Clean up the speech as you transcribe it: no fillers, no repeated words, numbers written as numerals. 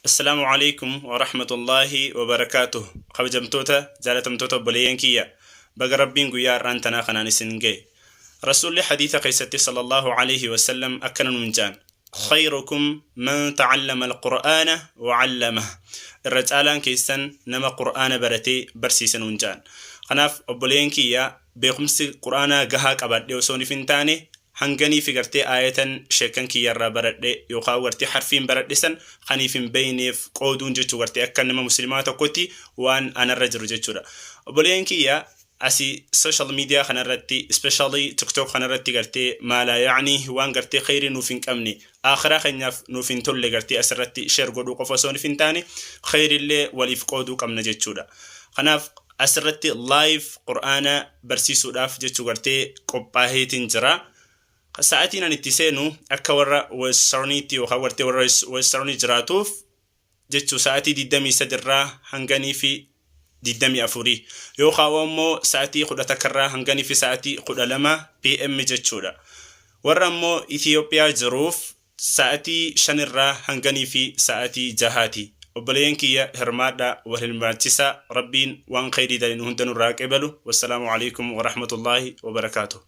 Assalaamu alaikum wa rahmatullaahi wa barakaatuh. Kabajamtoota jaalatamtoota obboleeyyan kiyya, baga Rabbiin guyyaa har'aan tanaa kanaan isin ga'e. Rasuulli hadiisa keessatti sallallahu alayhi wasallam akkana nuun ja'an: khayrukum man ta'allama alqur'aana wa 'allamah. Irra caalaan keessan nama Qur'aana baratee barsiise nuun ja'an. Kanaaf obboleeyyan kiyya, beekumsi Qur'aanaa gahaa qabaadhee osoo hin taane, hanganii fi gartee aayatan sheekan kiyyarraa baradhe yookaan gartee harfiin baradhe san kaniif hin beeyneef qooduun jechuu gartee akka nama muslimaa tokkotti waan anarra jiru jechuudha. Obboleeyyan kiyya, asii social media kanarratti, especially TikTok kanarratti, gartee maalaa yaanii waan gartee khayrii nuuf hin qabne, akhiraa keenyaaf nuuf hin tolle gartee asirratti share godhuu qofa osoo hin taane, khayrillee waliif qooduu qabna jechuudha. Kanaaf asirratti live Qur'aana barsiisuudhaaf jechuu gartee qophaaheetiin jira. Sa'aatiin ani itti seenu akka warra Westerniitti yookaan gartee warra Westernii jiraatuuf jechuu sa'aatii 23 irraa hanganii fi 24, yookaan immoo sa'aatii 11 irraa hanganii fi sa'aatii 12 PM jechuudha. Warra immoo Itiyoophiyaa jiruuf sa'aatii 5 irraa hanganii fi sa'aatii 6ti. Obboleeyyan kiyya, hirmaadhaa, wal hirmaachisa. Rabbiin waan khayrii dalinu hunda nurraa qebalu. Wassalaamu alaikum wa rahmatullaahi wa barakaatuh.